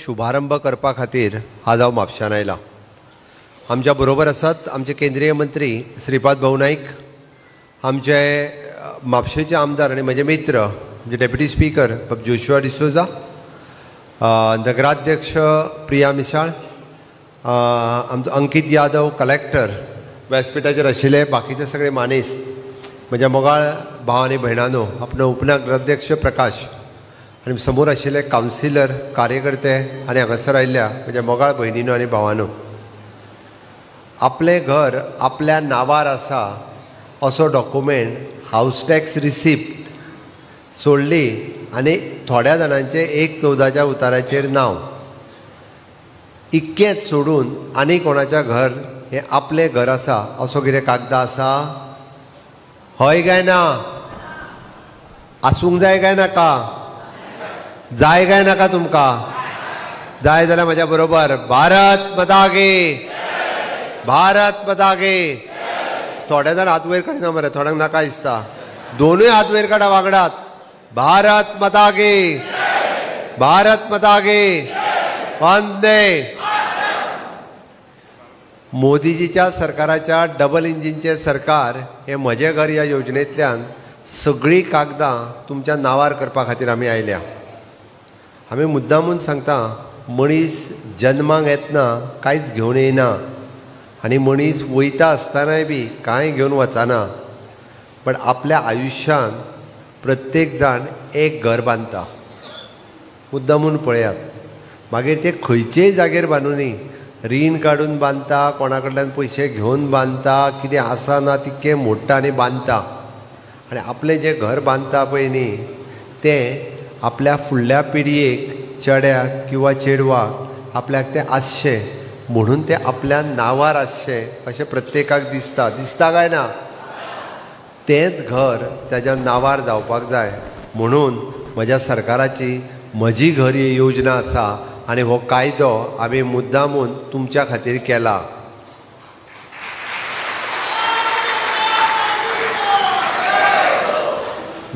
शुभारंभ करपा खातीर आज हांव म्हापशान आयला. आमच्या बरोबर आसात आमचे केंद्रीय मंत्री श्रीपाद भाऊ नाईक, आमचे म्हापशेचे आमदार आनी म्हजे मित्र म्हणजे डेप्युटी स्पीकर बाब जोशुआ डिसोजा, नगराध्यक्ष प्रिया मिसाळ, आमचो अंकित यादव कलेक्टर व्यासपीठाचेर आशिल्ले बाकीचे सगळे मानेस्त, म्हज्या मोगाळ भाव आनी भयणानो, आपलो उपनगराध्यक्ष प्रकाश आनी समोर आशिल्ले कावन्सिलर, कार्यकर्ते आनी हांगासर आयिल्ल्या म्हज्या मोगाळ भयणीनो आनी भावानो, आपलें घर आपल्या नांवार आसा असो डॉक्युमेंट हावस टॅक्स रिसिप्ट सोडली आनी थोड्या जाणांचें 1/14 उताराचेर नांव इतकेंच सोडून आनी कोणाच्या घर हें आपलें घर आसा असो कितें कागदां आसा? हय काय ना? आसूंक जाय काय नाका? जाय काय नाका तुमकां? जाय जाल्यार म्हज्या बरोबर भारत माता की, भारत माता की. थोडे जाण हात वयर काडिना मरे, थोड्यांक नाका दिसता. दोनूय हात वयर काडा वांगडात. भारत माता की, भारत माता की, वंदे. मोदीजीच्या सरकाराच्या डबल इंजिनचें सरकार हें म्हजें घर ह्या योजनेंतल्यान सगळीं कागदां तुमच्या नांवार करपा खातीर आमी आयल्या. आमी मुद्दामून सांगता, मनीस जन्माक येतना कांयच घेवन येयना आनी मनीस वयता आसतनाय बी कांय घेवन वचना, पण आपल्या आयुश्यान प्रत्येक जाण एक घर बांदता. मुद्दामून पळयात, मागीर ते खंयचेय जागेर बांदुनी, रीण काडून बांदता, कोणा कडल्यान पयशे घेवन बांदता, कितें आसा ना तितकें मोडटा आनी बांदता. आनी आपलें जें घर बांदता पळय न्ही, तें आपल्या फुडल्या पिळगेक, चेड्याक किंवा चेडवाक आपल्याक तें आसचें म्हणून तें आपल्या नांवार आसचें अशें प्रत्येकाक दिसता. दिसता काय ना? तेंच घर ताज्या नांवार जावपाक जाय म्हणून म्हज्या सरकाराची म्हजी घर ही योजना आसा आनी हो कायदो आमी मुद्दामून तुमच्या खातीर केला.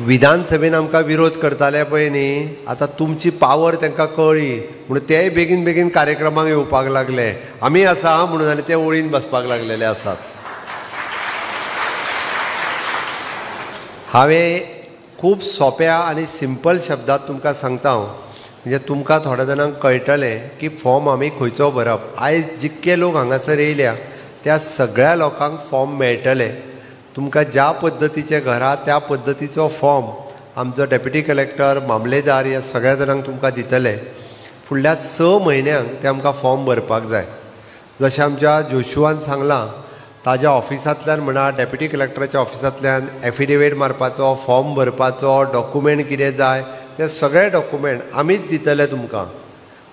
विधानसभेन आमकां विरोध करताले पळय न्ही, आतां तुमची पावर तांकां कळ्ळी म्हणून तेय बेगीन बेगीन कार्यक्रमाक येवपाक लागले. आमी आसा म्हणून आनी ते ओळीन बसपाक लागलेले आसात. हांवें खूब सोंप्या आनी सिंपल शब्दांत तुमकां सांगता हांव, म्हणजे तुमकां थोड्या जाणांक कळटलें की फॉर्म आमी खंयचो भरप. आयज जितके लोक हांगासर येयल्या त्या सगळ्या लोकांक फॉर्म मेळटले. तुमकां ज्या पद्दतीचें घर आहा त्या पद्दतीचो फॉर्म आमचो डेप्युटी कलेक्टर, मामलेदार ह्या सगळ्या जाणांक तुमकां दितले. फुडल्या 6 म्हयन्यांक ते आमकां फॉर्म भरपाक जाय. जशें आमच्या जोशुआन सांगलां, ताज्या ऑफिसांतल्यान म्हणा, डेप्युटी कलेक्टराच्या ऑफिसांतल्यान एफिडेवीट मारपाचो, फॉर्म भरपाचो, डॉक्युमेंट कितें जाय ते सगळे डॉक्युमेंट आमीच दितले तुमकां.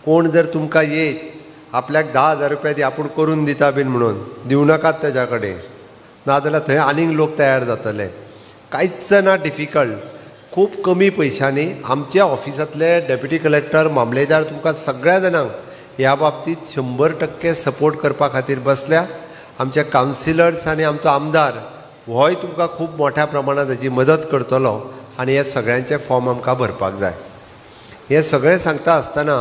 कोण जर तुमकां येयत आपल्याक 10,000 रुपया दी आपूण करून दिता बीन म्हणून दिवं नाकात तेज्या कडेन, नाजाल्यार थंय आनीक लोक तयार जातले. कांयच ना डिफिकल्ट, खूब कमी पयशांनी आमच्या ऑफिसांतले डेप्युटी कलेक्टर, मामलेदार तुमकां सगळ्या जाणांक ह्या बाबतींत 100% सपोर्ट करपा खातीर बसल्या. आमचे कावन्सिलर्स आनी आमचो आमदार होय तुमकां खूब मोठ्या प्रमाणांत हाजी मदत करतलो आनी हे सगळ्यांचे फॉर्म आमकां भरपाक जाय. हें सगळें सांगता आसतना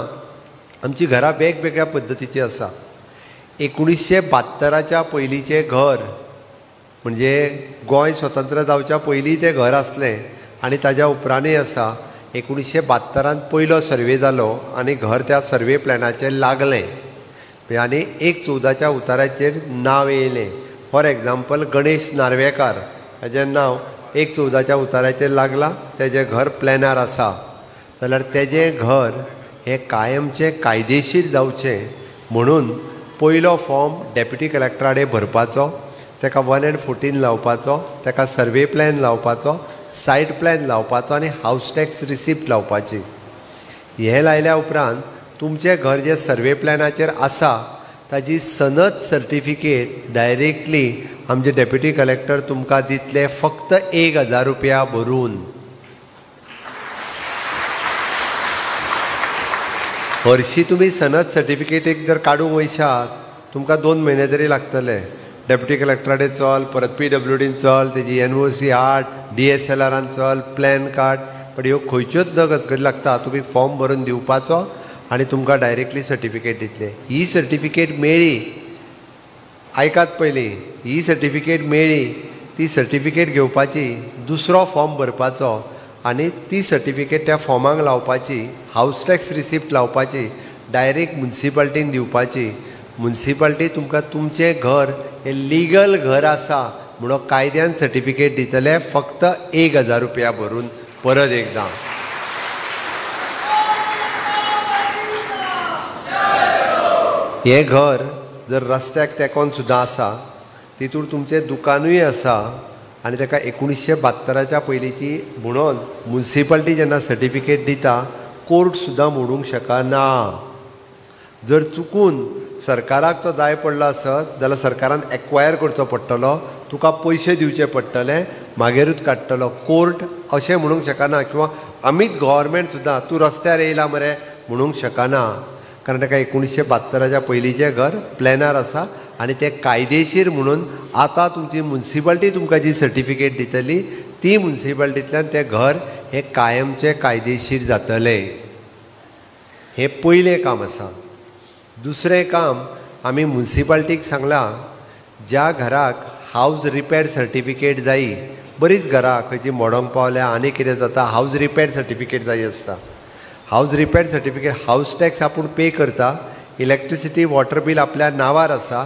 आमची घरां वेगवेगळ्या पद्दतीची आसा. 1972 पयलींचें घर म्हणजे गोंय स्वतंत्र जावच्या पयलीं तें घर आसलें आनी ताज्या उपरांतय आसा. 1972 पयलो सर्वे जालो आनी घर त्या सर्वे प्लॅनाचेर लागलें आनी 1/14 उताराचेर नांव येयलें. फॉर एग्जाम्पल, गणेश नार्वेकार हाजें नांव 1/14 उताराचेर लागलां, तेजें घर प्लॅनार आसा. जाल्यार तेजें घर हें कायमचें कायदेशीर जावचें म्हणून पयलो फॉर्म डेप्युटी कलेक्टरा कडेन भरपाचो, ताका 1 and 14 लावपाचो, ताका सर्वे प्लॅन लावपाचो, सायट प्लॅन लावपाचो आनी हावस टॅक्स रिसिप्ट लावपाची. हें लायल्या उपरांत तुमचें घर जें सर्वे प्लॅनाचेर आसा ताजी सनद सर्टिफिकेट डायरेक्टली आमचे डेप्युटी कलेक्टर तुमकां दितले, फक्त 1,000 रुपया भरून. हरशीं तुमी सनद सर्टिफिकेट एक जर काडूंक वयशात तुमकां 2 म्हयने तरी लागतले. डेप्युटी कलेक्टरा कडेन चल, परत PWDन चल, तेजी NOC हाड, DSLRान चल, प्लॅन काड, पण ह्यो खंयच्योच न गजगज लागता. तुमी फॉर्म भरून दिवपाचो आनी तुमकां डायरेक्टली सर्टिफिकेट दितले. ही सर्टिफिकेट मेळ्ळी, आयकात पयलीं, ही सर्टिफिकेट मेळ्ळी ती सर्टिफिकेट घेवपाची, दुसरो फॉर्म भरपाचो आनी ती सर्टिफिकेट त्या फॉर्माक लावपाची, हावस टॅक्स रिसिप्ट लावपाची, डायरेक्ट मुन्सिपाल्टीन दिवपाची. मुन्सिपाल्टी तुमकां तुमचें घर हें लिगल घर आसा म्हणून कायद्यान सर्टिफिकेट दितले फक्त 1000 रुपया भरून. परत एकदां हें घर जर रस्त्याक तेंकोन सुद्दां आसा, तितूर तुमचें दुकानूय आसा आनी ताका 1972च्या पयलींची म्हणून मुन्सिपाल्टी जेन्ना सर्टिफिकेट दिता कोर्ट सुद्दां मोडूंक शकना. जर चुकून सरकाराक तो जाय पडलो आसत जाल्यार सरकारान एक्वायर करचो पडटलो, तुका पयशे दिवचे पडटले, मागीरूच काडटलो. कोर्ट अशें म्हणूंक शकना किंवां आमीच गव्हर्मेंट सुद्दां तूं रस्त्यार येयला मरे म्हणूंक शकना, कारण ताका 1972च्या पयलींचें घर प्लॅनार आसा आनी तें कायदेशीर म्हणून आतां तुमची मुन्सिपाल्टी तुमकां जी सर्टिफिकेट दितली ती मुन्सिपाल्टींतल्यान तें घर हें कायमचें कायदेशीर जातलें. हें पयलें काम आसा. दुसरें काम आमी मुन्सिपाल्टीक सांगलां, ज्या घराक हावज रिपेर सर्टिफिकेट जायी, बरीच घरां खंयची मोडोंक पावल्या आनी कितें जाता, हावज रिपेर सर्टिफिकेट जाय आसता. House repair certificate, house tax आपूण पे करता, इलेक्ट्रिसिटी वॉटर बील आपल्या नांवार आसा,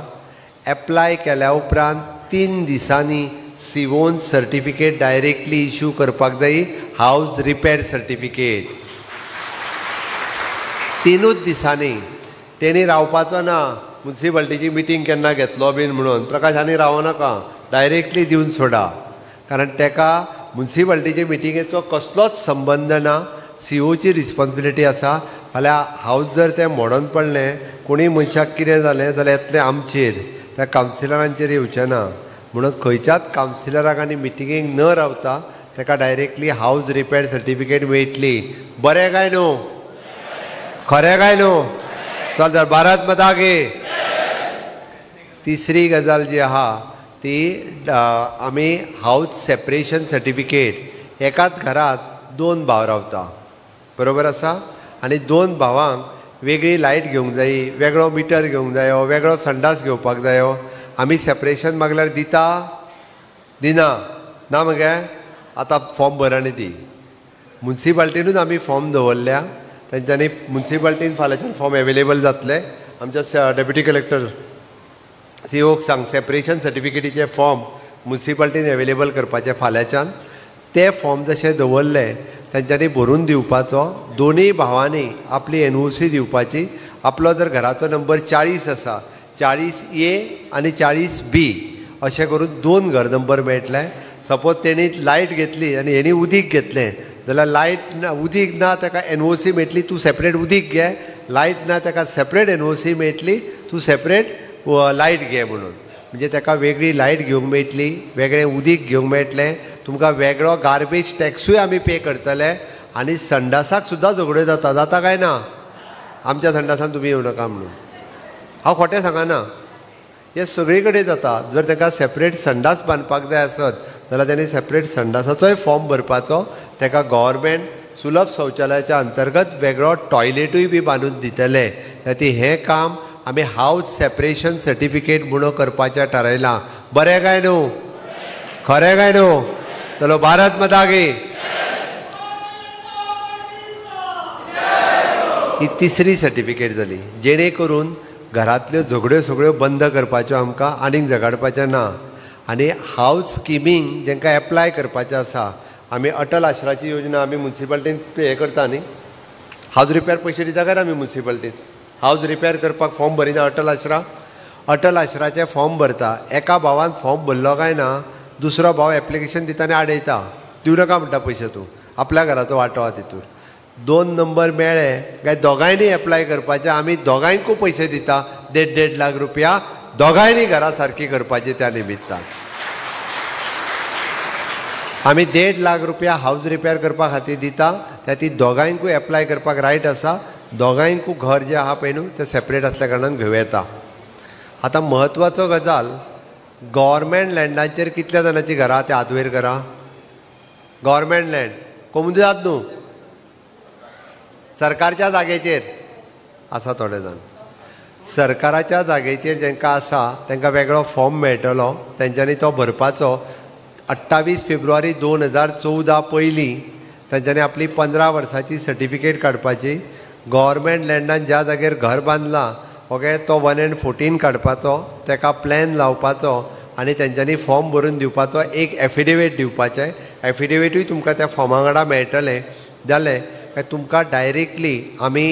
एप्लाय केल्या उपरांत 3 दिसांनी सिवोन सर्टिफिकेट डायरेक्टली इशू करपाक जायी, हावज रिपेर सर्टिफिकेट. 3 दिसांनी. तेणी रावपाचो ना मुन्सिपाल्टीची मिटींग केन्ना घेतलो बीन म्हणून, प्रकाश आनी रावो नाका, डायरेक्टली दिवन सोडा, कारण तेका मुन्सिपाल्टीचे मिटिंगेचो कसलोच संबंद ना. सीओची रिस्पोन्सिबिलिटी आसा. फाल्यां हावज जर तें मोडोन पडलें, कोणीय मनशाक कितें जालें जाल्यार येतलें आमचेर, त्या कावन्सिलरांचेर येवचें ना. म्हणून खंयच्याच कावन्सिलराक आनी मिटिंगेक न रावता ताका डायरेक्टली हावज रिपेर सर्टिफिकेट मेळटली. बरें काय न्हू? खरें काय न्हू? चल तर भारत माता की. तिसरी गजाल जी आहा ती आमी हावज सेपरेशन सर्टिफिकेट. एकाच घरांत 2 भाव रावता, बरोबर आसा, आनी 2 भावांक वेगळी लायट घेवंक जायी, वेगळो मिटर घेवंक जायो, वेगळो संडास घेवपाक जायो. आमी सेपरेशन मागल्यार दिता? दिना ना मगे? आतां फॉर्म भर आनी दी. मुन्सिपाल्टीनूच आमी फॉर्म दवरल्या, तेंच्यांनी मुन्सिपाल्टीन फाल्यांच्यान फॉर्म एवेलेबल जातले. आमच्या डेप्युटी कलेक्टर सीओक सांग, सेपरेशन सर्टिफिकेटीचे फॉर्म मुन्सिपाल्टीन एवेलेबल करपाचे फाल्यांच्यान. ते फॉर्म जशे दवरले तेंच्यांनी भरून दिवपाचो. दोनूय भावांनी आपली एनओसी दिवपाची. आपलो जर घराचो नंबर 40 आसा, 40A आनी 40B अशें करून 2 घर नंबर मेळटले. सपोज तेणी लायट घेतली आनी हेणी उदीक घेतलें जाल्यार लायट ना उदीक ना ताका एनओसी मेळटली, तूं सेपरेट उदीक घे, लायट ना ताका सेपरेट एनओसी मेळटली, तूं सेपरेट लायट घे म्हणून. म्हणजे ताका वेगळी लायट घेवंक मेळटली, वेगळें उदीक घेवंक मेळटलें, तुमकां वेगळो गार्बेज टॅक्सूय आमी पे करतले. आनी संडासाक सुद्दां झगड्यो जाता, जाता काय ना? आमच्या संडासान तुमी येवं नाका म्हणून. हांव खोटें सांगना, हें सगळे कडेन जाता. जर ताका सेपरेट संडास बांदपाक जाय आसत जाल्यार तेणी सेपरेट संडासाचोय फॉर्म भरपाचो. ताका गव्हर्मेंट सुलभ शौचालयाच्या अंतर्गत वेगळो टॉयलेटूय बी बांदून दितले. खातीर हें काम आमी हावज सेपरेशन सर्टिफिकेट म्हणून करपाचें थारायलां. बरें काय न्हू? खरें काय न्हू? चलो भारत माता की. ही तिसरी सर्टिफिकेट जाली, जेणे करून घरांतल्यो झगड्यो सगळ्यो बंद करपाच्यो, आमकां आनीक झगडपाचें ना. आनी हावज स्किमींग जेंकां एप्लाय करपाचें आसा, आमी अटल आश्राची योजना आमी मुन्सिपाल्टीन हें करता न्ही, हावज रिपेर पयशे दिता काय आमी मुन्सिपाल्टीन? हावज रिपेर करपाक फॉर्म भरिना अटल आश्रा, अटल आश्राचें फॉर्म भरता. एका भावान फॉर्म भरलो काय ना, दुसरो भाव एप्लिकेशन दिता आनी आडयता, दिवं नाका म्हणटा पयशे तूं, आपल्या घराचो वांटो आहा तितूर. 2 नंबर मेळ्ळे काय दोगांयनी एप्लाय करपाचें, आमी दोगांयकूय पयशे दिता, 1.5-1.5 लाख रुपया दोगांयनी घरां सारकी करपाची. त्या निमित्तान आमी 1.5 लाख रुपया हावज रिपेर करपा खातीर दिता. त्या ती दोगांयकूय एप्लाय करपाक रायट आसा. दोगांयकूय घर जें आहा पळय न्हू तें सेपरेट आसल्या कारणान घेवं येता. आतां म्हत्वाचो गजाल, गव्हर्मेंट लँडाचेर कितल्या जाणांची घरां ते आदवेर घरां? गव्हर्मेंट लँड कोमुनिदाद न्हू, सरकारच्या जागेचेर आसा थोडे जाण. सरकाराच्या जागेचेर जांकां आसा तांकां वेगळो फॉर्म मेळटलो, तेंच्यांनी तो भरपाचो. 28 फेब्रुवारी 2014 पयलीं तांच्यांनी आपली 15 वर्सांची सर्टिफिकेट काडपाची. गव्हर्मेंट लँडान ज्या जाग्यार घर बांदलां ओके तो 1 and 14 काडपाचो, ताका प्लॅन लावपाचो आनी तेंच्यांनी फॉर्म भरून दिवपाचो, एक एफिडेवीट दिवपाचें. एफिडेवीटूय तुमकां त्या फॉर्मा वांगडा मेळटलें. जालें काय तुमकां डायरेक्टली आमी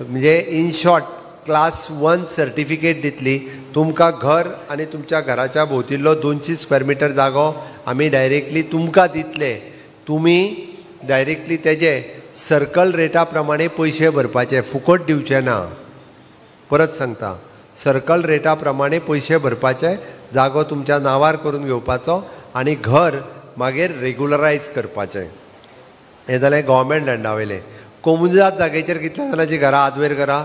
म्हणजे इन शॉर्ट क्लास 1 सर्टिफिकेट दितली. तुमकां घर आनी तुमच्या घराच्या भोंवतिल्लो 200 स्क्वेअर मिटर जागो आमी डायरेक्टली तुमकां दितले. तुमी डायरेक्टली तेजे सर्कल रेटा प्रमाणे पयशे भरपाचे, फुकट दिवचे ना. परत सांगता, सर्कल रेटा प्रमाणे पयशे भरपाचे, जागो तुमच्या नांवार करून घेवपाचो आनी घर मागीर रेगुलरायज करपाचें. हें जालें गव्हर्मेंट लँडा वयलें. कोमुनिदाद जागेचेर कितल्या जाणांची घरां आदवेर घरां?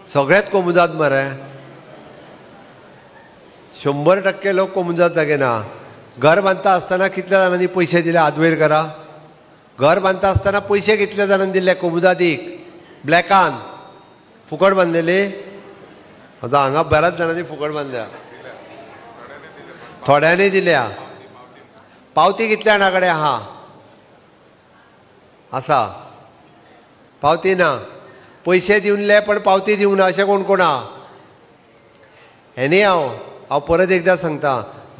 सगळ्यात कोमुनिदाद मरे, 100% लोक कोमुनिदाद जागे ना. घर बांदता आसतना कितल्या जाणांनी पयशे दिले आदवेर घरां? घर बांदता आसतना पयशे कितल्या जाणांनी दिले कोमुनिदादीक? ब्लॅकान फुकट बांदलेली. आतां हांगा बऱ्याच जाणांनी फुकट बांदल्या, थोड्यांनी दिल्या. पावती कितल्या जाणां कडेन आहा? आसा पावती ना. पयशे दिवनले पण पावती दिवना ना अशें कोण कोण आहा? एनी हांव परत एकदां सांगता,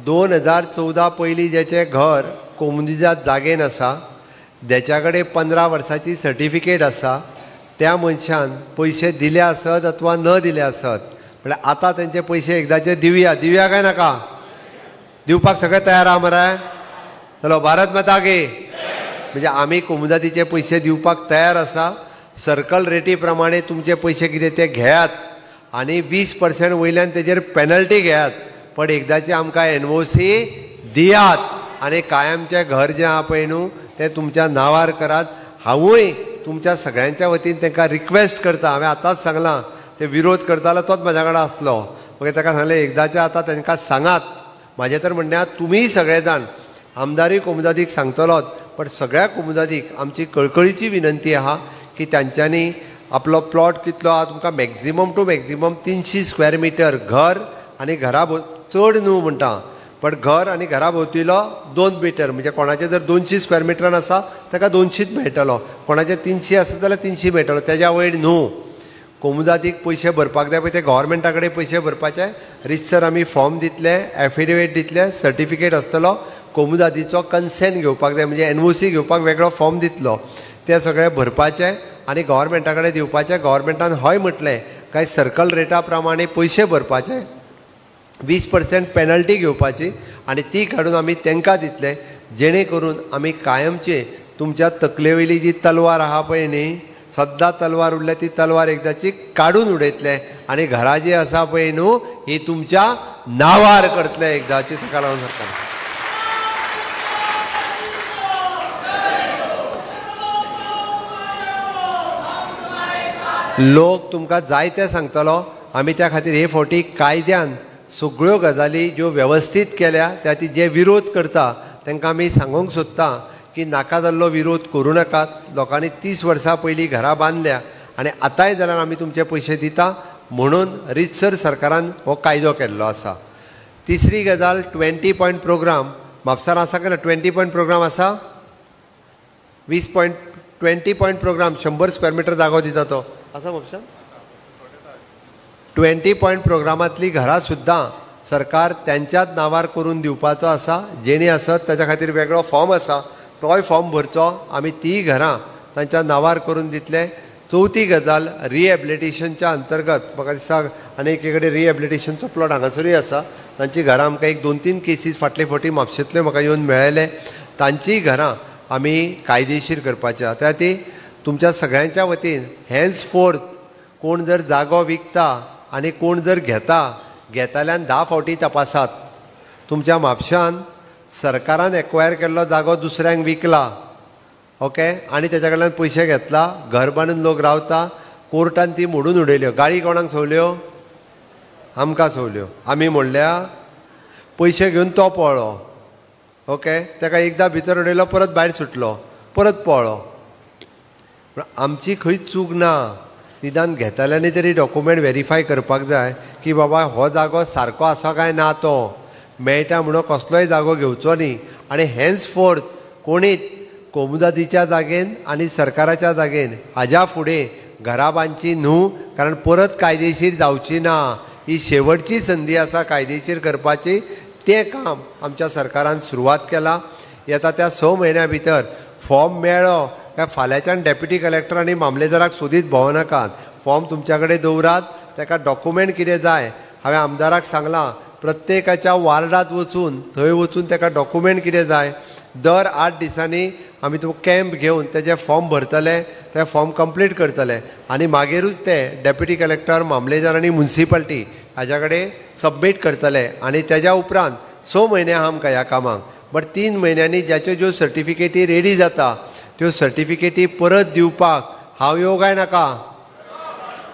2014 पयलीं जेचें घर कोमुनिदाद जागेन आसा, जेच्या कडेन 15 वर्सांची सर्टिफिकेट आसा, त्या मनशान पयशे दिले आसत अथवा न दिले आसत, म्हळ्यार आतां तेंचे पयशे एकदांचे दिवया. दिवया काय नाका? दिवपाक सगळे तयार आहा मरे? चलो भारत माता की. म्हणजे आमी कोमुनिदादीचे पयशे दिवपाक तयार आसा. सर्कल रेटी प्रमाणे तुमचे पयशे कितें ते घेयात आनी 20% वयल्यान तेजेर पेनल्टी घेयात, पण एकदांची आमकां NOC दियात आनी कायमचें घर जें आहा पळय न्हू तें तुमच्या नांवार करात. हांवूय तुमच्या सगळ्यांच्या वतीन तांकां रिक्वेस्ट करता. हांवें आतांच सांगलां, ते विरोध करतालो तोच म्हाज्या कडेन आसलो. मागीर ताका सांगलें एकदांचें आतां तांकां सांगात. म्हाजें तर म्हणणें तुमीय सगळे जाण आमदारूय कोमुनिदादीक सांगतलोच, पण सगळ्या कोमुनिदादीक आमची कळकळीची विनंती आहा की तांच्यांनी आपलो प्लॉट कितलो आहा तुमकां maximum to maximum 300 square metre घर आनी घरा चड न्हू म्हणटा, पण घर आनी घरा भोंवतिलो 2 मिटर, म्हणजे कोणाचें जर 200 स्क्वेअर मिटरान आसा ताका 200 मेळटलो, कोणाचें 300 आसा जाल्यार 300 मेळटलो, तेज्या वयर न्हू. कोमुनिदादीक पयशे भरपाक जाय पळय ते गव्हर्मेंटा कडेन पयशे भरपाचे. रितसर आमी फॉर्म दितले, एफिडेवीट दितले, सर्टिफिकेट आसतलो, कोमुनिदादीचो कन्सेंट घेवपाक जाय, म्हणजे NOC घेवपाक वेगळो फॉर्म दितलो, ते सगळे भरपाचे आनी गव्हर्मेंटा कडेन दिवपाचे. गव्हर्मेंटान हय म्हटलें काय सर्कल रेटा प्रमाणे पयशे भरपाचे, 20% पेनल्टी घेवपाची आनी ती काडून आमी तांकां दितले, जेणे करून आमी कायमचे तुमच्या तकले वयली जी तलवार आहा पळय न्ही, सद्दां तलवार उरल्या ती तलवार एकदांची काडून उडयतले आनी घरां जी आसा पळय न्हू ही तुमच्या नांवार करतले एकदांची. ताका लागून सरकार लोक तुमकां जायते सांगतलो. आमी त्या खातीर हे फावटी कायद्यान सगळ्यो गजाली ज्यो वेवस्थीत केल्या त्या ती जे विरोध करता तांकां आमी सांगूंक सोदता की नाका जाल्लो विरोध करूं नाकात. लोकांनी 30 वर्सां पयलीं घरां बांदल्या आनी आतांय जाल्यार आमी तुमचे पयशे दिता म्हणून रितसर सरकारान हो कायदो केल्लो आसा. तिसरी गजाल 20 पॉयंट प्रोग्राम म्हापसान आसा काय ना? 20 पॉयंट प्रोग्राम आसा, 20 पॉयंट प्रोग्राम 100 स्क्वेअर मिटर जागो दिता तो आसा म्हापशान. 20 पॉयंट प्रोग्रामांतली घरां सुद्दां सरकार त्यांच्याच नांवार करून दिवपाचो आसा. जेणी आसत ताच्या खातीर वेगळो फॉर्म आसा, तोय फॉर्म भरचो, आमी तीय घरां तांच्या नांवार करून दितले. चवथी गजाल रिहेबिलिटेशनच्या अंतर्गत म्हाका दिसता आनी एके कडेन रिहेबिलिटेशनचो प्लॉट हांगासरूय आसा, तांची घरां आमकां 1, 2, 3 केसीस फाटले फावटी म्हापशेंतल्यो म्हाका येवन मेळ्ळे, तांचीय घरां आमी कायदेशीर करपाची आसा. त्या ती तुमच्या सगळ्यांच्या वतीन हेन्स फोर्थ कोण जर जागो विकता आनी कोण जर घेता, घेताल्यान 10 फावटी तपासात. तुमच्या म्हापशान सरकारान एक्वायर केल्लो जागो दुसऱ्यांक विकला, ओके, आनी तेच्या कडल्यान पयशे घेतला, घर बांदून लोक रावता, कोर्टान ती मोडून उडयल्यो. गाळी कोणाक सोवल्यो? आमकां सोवल्यो. आमी म्हणल्या पयशे घेवन तो पळ्ळो, ओके, ताका एकदां भितर उडयलो, परत भायर सुटलो, परत पळ्ळो. आमची खंय चूक ना. निदान घेतल्यांनी तरी डॉक्युमेंट वेरीफाय करपाक जाय की बाबा हो जागो सारको आसा काय ना, तो मेळटा म्हणून कसलोय जागो घेवचो न्ही. आनी हेन्स फोर्थ कोणीच कोमुदादीच्या जागेन आनी सरकाराच्या जागेन हाज्या फुडें घरां बांदची न्हू, कारण परत कायदेशीर जावची ना. ही शेवटची संदी आसा कायदेशीर करपाची. तें काम आमच्या सरकारान सुरवात केलां. येता त्या 6 म्हयन्या भितर फॉर्म मेळ्ळो काय फाल्यांच्यान डेप्युटी कलेक्टर आनी मामलेदाराक सोदीत भोंवनाकात. फॉर्म तुमच्या कडेन दवरात, ताका डॉक्युमेंट कितें जाय हांवें आमदाराक सांगलां, प्रत्येकाच्या वार्डांत वचून थंय वचून ताका डॉक्युमेंट कितें जाय. दर 8 दिसांनी आमी तो कॅम्प घेवन तेजे फॉर्म भरतले, ते फॉर्म कंप्लीट करतले आनी मागीरूच ते डेप्युटी कलेक्टर, मामलेदार आनी म्युनिसिपालिटी हाज्या कडेन सबमीट करतले. आनी तेज्या उपरांत 6 म्हयने आहा आमकां ह्या कामाक, बट 3 म्हयन्यांनी ज्याच्यो ज्यो सर्टिफिकेटी रेडी जाता त्यो सर्टिफिकेटी परत दिवपाक हांव येवं काय नाका,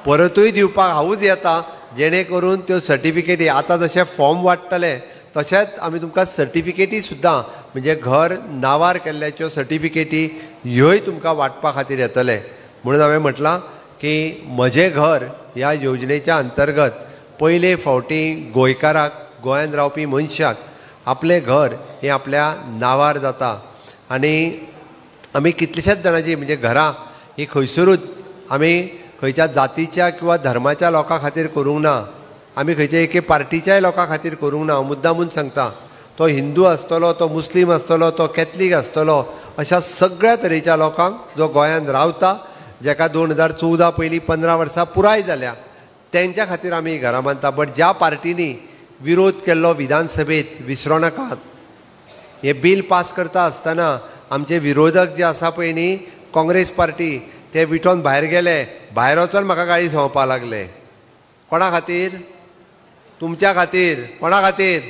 परतूय दिवपाक हांवूच येता, जेणे करून त्यो सर्टिफिकेटी आतां जशे फॉर्म वाडटले तशेंच आमी तुमकां सर्टिफिकेटी सुद्दां म्हणजे घर नांवार केल्ल्याच्यो सर्टिफिकेटी ह्योय तुमकां वांटपा खातीर येतले. म्हणून हांवें म्हटलां की म्हजें घर ह्या योजनेच्या अंतर्गत पयले फावटी गोंयकाराक, गोंयांत रावपी मनशाक आपलें घर हें आपल्या नांवार जाता. आनी आमी कितलेशेच जाणांची म्हणजे घरां ही खंयसरूच आमी खंयच्या जातीच्या किंवा धर्माच्या लोकां खातीर करूंक ना, आमी खंयच्या एके पार्टीच्याय लोकां खातीर करूंक ना. मुद्दामून सांगता, तो हिंदू आसतलो, तो मुस्लीम आसतलो, तो कॅथलीक आसतलो, अशा सगळ्या तरेच्या लोकांक जो गोंयांत रावता, जेका 2014 पयलीं 15 वर्सां पुराय जाल्या, तेंच्या खातीर आमी घरां बांदता. बट ज्या पार्टींनी विरोध केल्लो विधानसभेत, विसरो नाकात, हें बील पास करता आसतना आमचे विरोधक जे आसा पळय न्ही, काँग्रेस पार्टी, ते विटोन भायर गेले, भायर वचोन म्हाका गाळी संवपाक लागले. कोणा खातीर? तुमच्या खातीर. कोणा खातीर?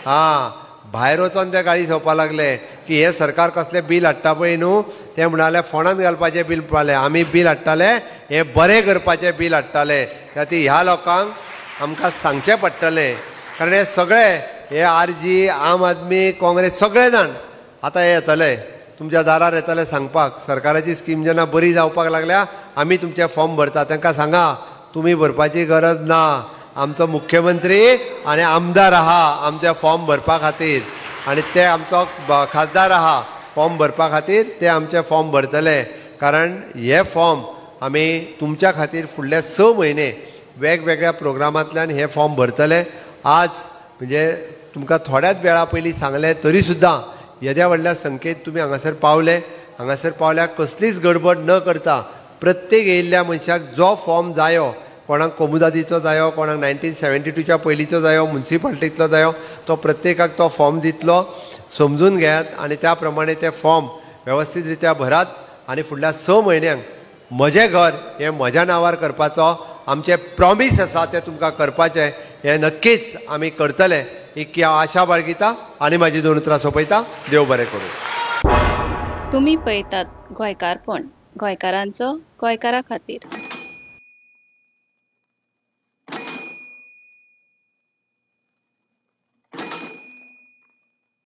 हां, भायर वचोन ते गाळी संवपाक लागले की हें सरकार कसलें बील हाडटा पळय न्हू, ते म्हणाले फोंडांत घालपाचें बील पळयलें, आमी बील हाडटाले हें बरें करपाचें बील हाडटाले. त्या खातीर ह्या लोकांक आमकां सांगचें पडटलें, कारण हे सगळे हे आरजी, आम आदमी, काँग्रेस सगळे जाण आतां हे येतले तुमच्या दारार येतले सांगपाक, सरकाराची स्कीम जेन्ना बरी जावपाक लागल्या आमी तुमचे फॉर्म भरता. तांकां सांगा तुमी भरपाची गरज ना, आमचो मुख्यमंत्री आनी आमदार आहा आमचे फॉर्म भरपा खातीर, आनी ते आमचो खासदार आहा फॉर्म भरपा खातीर, ते आमचे फॉर्म भरतले. कारण हे फॉर्म आमी तुमच्या खातीर फुडले 6 म्हयने वेगवेगळ्या प्रोग्रामांतल्यान हे फॉर्म भरतले. आज म्हणजे तुमकां थोड्याच वेळा पयलीं सांगलें तरी सुद्दां येद्या व्हडल्या संख्येत तुमी हांगासर पावले. हांगासर पावल्यार कसलीच गडबड न करता प्रत्येक येयल्ल्या मनशाक जो फॉर्म जायो, कोणाक कोमुदादीचो जायो, कोणाक 1972च्या पयलींचो जायो, म्युनिसिपालिटींतलो जायो, तो प्रत्येकाक तो फॉर्म दितलो. समजून घेयात आनी त्या प्रमाणे ते फॉर्म वेवस्थीत रित्या भरात आनी फुडल्या 6 म्हयन्यांक म्हजें घर हें म्हज्या नांवार करपाचो आमचें प्रॉमीस आसा, तें तुमकां करपाचें, हें नक्कीच आमी करतले. इतकी हांव आशा बाळगिता आनी म्हाजी 2 उतरां सोंपयता. देव बरें करूं. तुमी पळयतात गोंयकारपण, गोंयकारांचो गोंयकारा खातीर.